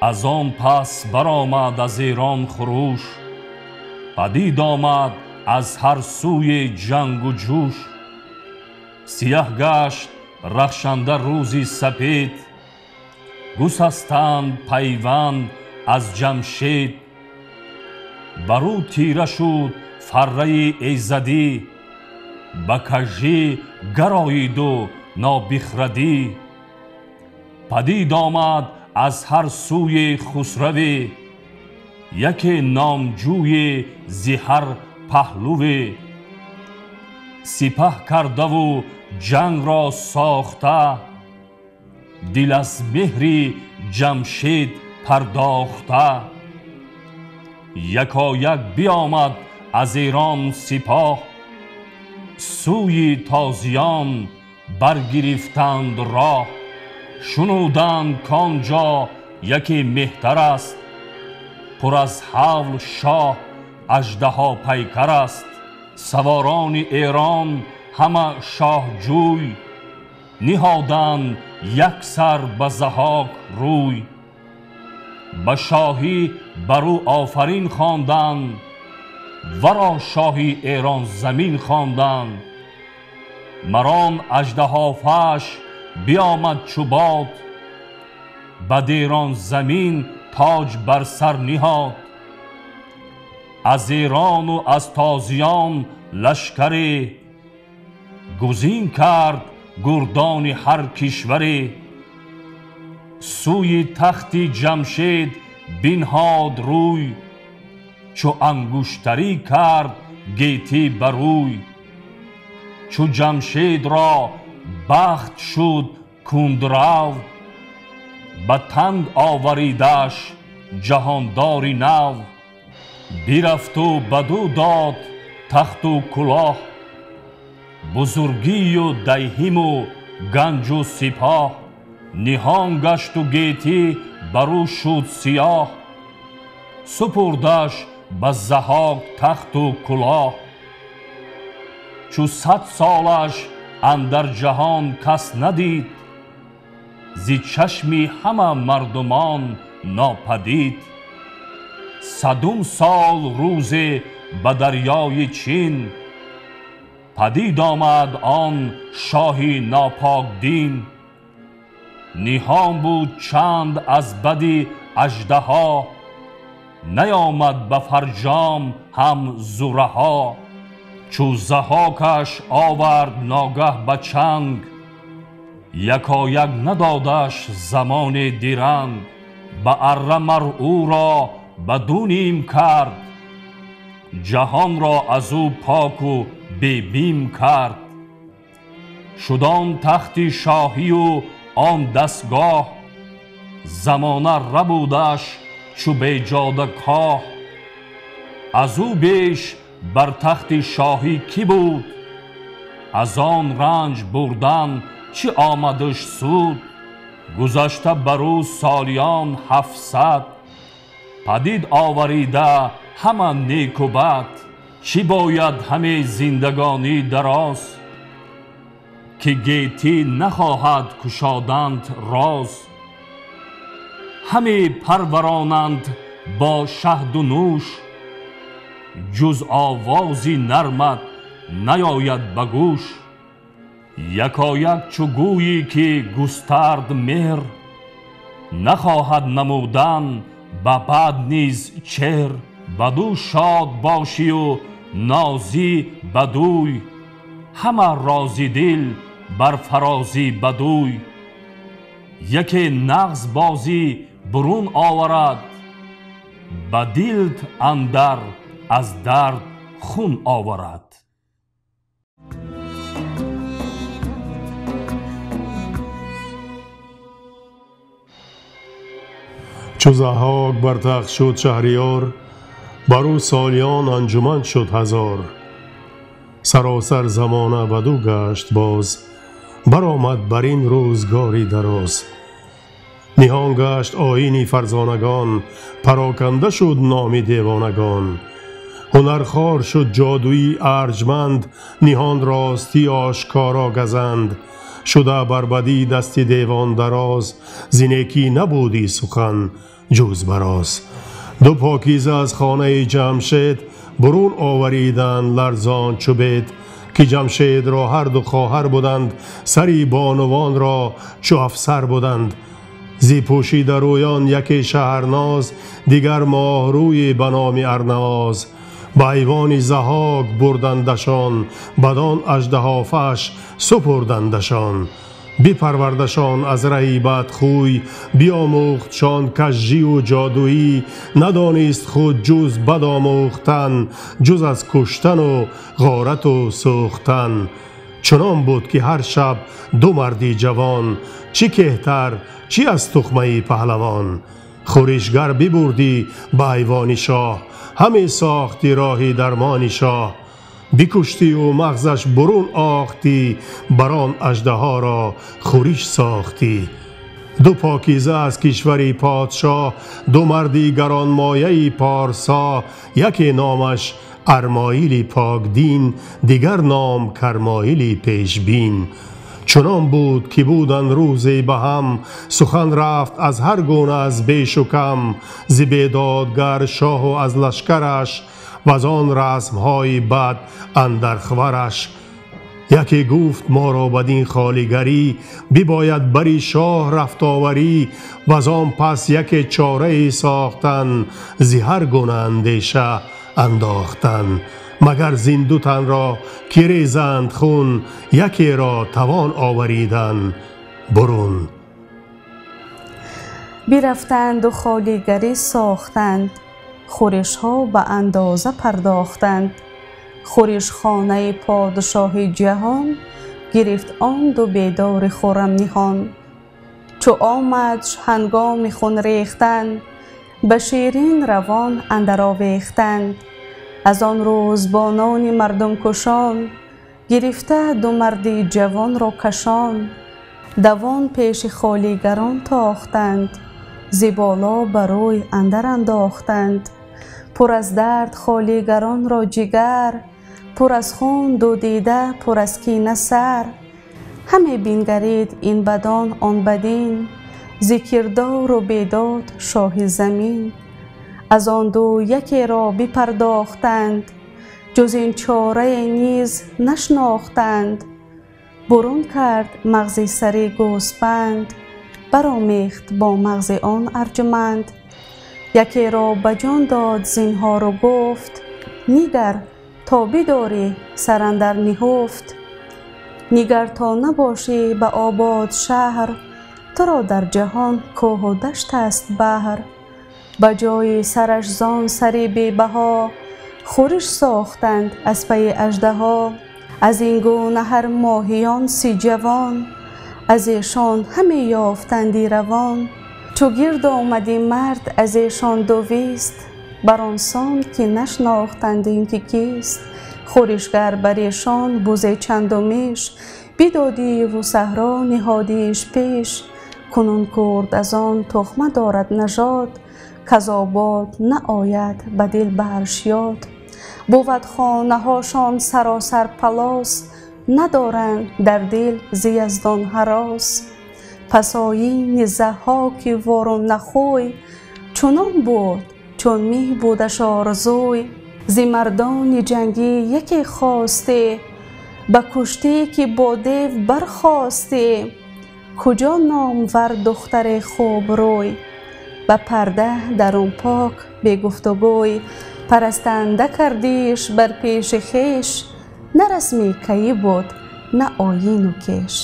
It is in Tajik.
Аз он пас баромад аз Эрон хурӯш, падид омад аз ҳар сӯи ҷангу ҷӯш. Сиёҳ гашт рахшанда рӯзи сапед, гусастанд пайванд аз Ҷамшед. Бар ӯ тира шуд фарраи эзадӣ, ба кажӣ гароиду нобихрадӣ. Падид омад аз ҳар сӯи хусраве, яке номҷӯе зи ҳар паҳлуве. Сипаҳ кардаву ҷангро сохта, дил аз меҳри Ҷамшед пардохта. Якояк биомад аз Эрон сипоҳ, сӯи тозиён баргирифтанд роҳ. Шунуданд кон ҷо яке меҳтар аст, пур аз ҳавл шоҳ аждаҳо пайкар аст. Саворони Эрон ҳама шоҳҷӯй, ниҳоданд як сар ба Заҳҳок рӯй. Ба шоҳӣ бар ӯ офарин хонданд, варо шоҳи Эрон замин хонданд. Марон аждаҳофаш биомад чу бод, ба Эрон замин тоҷ бар сар ниҳод. Аз Эрону аз тозиён лашкаре, гузин кард гурдони ҳар кишваре. Сӯи тахти Ҷамшед бинҳод рӯй, чу ангуштарӣ кард гетӣ бар рӯй. Чу Ҷамшедро бахт шуд кундрав, ба танг оваридаш ҷаҳондори нав. Бирафту баду дод тахту кулоҳ, бузургию дайҳиму ганҷу сипоҳ. Ниҳон гашту гетӣ бар ӯ шуд сиёҳ, супурдаш ба Заҳҳок тахту кулоҳ. Чу 100 солаш андар ҷаҳон кас надид, зи чашми ҳама мардумон нопадид. 100 сол рӯзе ба дарёи Чин, падид омад он шоҳи нопокдин. Ниҳон буд чанд аз бади аждаҳо, наёмад ба фарҷом ҳам зураҳо. Чу Заҳҳокаш овард ногаҳ ба чанг, якояк надодаш замоне диранг. Ба арра мар ӯро ба ду ним кард, ҷаҳонро аз ӯ поку бебим кард. Шуд он тахти шоҳию он дастгоҳ, замона рабудаш чу беҷода коҳ. Аз ӯ беш бар тахти шоҳӣ кӣ буд, аз он ранҷ бурдан чӣ омадаш суд. Гузашта бар ӯ солиён 700, падид оварида ҳама неку бад. Чӣ бояд ҳаме зиндагонӣ дароз, ки гетӣ нахоҳад кушоданд роз. Ҳаме парваронанд бо шаҳду нӯш, ҷуз овози нармат наёяд ба гӯш. Якояк чу гӯйӣ ки густард меҳр, нахоҳад намудан ба бад низ чеҳр. Баду шод бошию нозӣ бадӯй, ҳама розидил бар фарозӣ бадӯй. Яке нағз бозӣ бурун оварад, ба дилт андар аз дард хун оварад. Чу Заҳҳок бар тахт шуд шаҳриёр, бар ӯ солиён анҷуман шуд ҳазор. Саросар замона баду гашт боз, баромад бар ин рӯзгори дароз. Ниҳон гашт оини фарзонагон, пароканда шуд номи девонагон. Ҳунархор шуд ҷодуи арҷманд, ниҳон ростӣ ошкоро газанд. Шуда бар бадӣ дасти девон дароз, зи некӣ набудӣ сухан ҷуз бароз. Ду покиза аз хонаи Ҷамшед бурун овариданд ларзон чу бед, ки Ҷамшедро ҳар ду хоҳар буданд, сари бонувонро чу афсар буданд. Зи пӯшида рӯён яке Шаҳрноз, дигар моҳрӯи ба номи Арнавоз. Ба айвони Заҳҳок бурдандашон, бадон аждаҳофаш супурдандашон. Бипарвардашон аз раҳи бадхӯй, биомӯхтшон кажживу ҷодуӣ. Надонист худ ҷуз бад омӯхтан, ҷуз аз куштану ғорату сӯхтан. Чунон буд ки ҳар шаб ду марди ҷавон, чӣ кеҳтар чӣ аз тухмаи паҳлавон. Хӯришгар бибурдӣ ба айвони шоҳ, ҳаме сохти роҳи дармони шоҳ. Бикуштию мағзаш бурун охтӣ, бар он аждаҳоро хӯриш сохтӣ. Ду покиза аз кишвари подшоҳ, ду марди гаронмояи порсо. Яке номаш Армоили покдин, дигар ном Кармоили пешбин. Чунон буд ки буданд рӯзе ба ҳам, сухан рафт аз ҳар гуна аз бешу кам. Зи бедодгар шоҳу аз лашкараш, ваз он расмҳои бад андар хвараш. Яке гуфт моро бадин холигарӣ, бибояд бари шоҳ рафтоварӣ. Ваз он пас яке чорае сохтан, зи ҳар гуна андеша андохтан. Магар зин ду танро ки резанд хун, якеро тавон оваридан бурун. Бирафтанду холигарӣ сохтанд, хӯришҳо ба андоза пардохтанд. Хӯришхонаи подшоҳи ҷаҳон гирифт он ду бедори хуррам ниҳон. Чу омадш ҳангоми хун рехтан, ба ширин равон андар овехтанд. Аз он рӯз бонони мардумкушон гирифта ду марди ҷавонро кашон. Давон пеши холигарон тохтанд, зи боло ба рӯй андар андохтанд. Пур аз дард холигаронро ҷигар, пур аз хун ду дида, пур аз кина сар. Ҳаме бингарид ин бадон он бадин, зи кирдору бедод шоҳи замин. Аз он ду якеро бипардохтанд, ҷуз ин чорае низ нашнохтанд. Бурун кард мағзи сари гӯспанд, баромехт бо мағзи он арҷуманд. Якеро ба ҷон дод зинҳору гуфт, нигар то бидорӣ сар андар ниҳуфт. Нигар то набошӣ ба обод шаҳр, туро дар ҷаҳон кӯҳу дашт аст баҳр. Ба ҷои сараш зон сари бебаҳо, хӯриш сохтанд аз пайи аждаҳо. Аз ин гуна ҳар моҳиён си ҷавон, аз эшон ҳаме ёфтанди равон. Чу гирд омади мард аз эшон дувист, бар он сон ки нашнохтанд ин ки кист. Хӯришгар бар эшон бузе чанду меш, бидодиву саҳро ниҳодиш пеш. Кунун курд аз он тухма дорад нажод, каз обод наояд ба дил барш ёд. Бувад хонаҳошон саросар палос, надоранд дар дил зи яздон ҳарос. Пас оини Заҳҳоки вору нахӯй, чунон буд чун мебудаш орзуй. Зи мардони ҷангӣ яке хосте, ба куштӣ ки бо дев бархосте. Куҷо номвар духтаре хубрӯй, ба парда дарун пок бегуфтугӯй. Парастанда кардиш бар пеши хеш, на расми кайӣ буд, на оину кеш.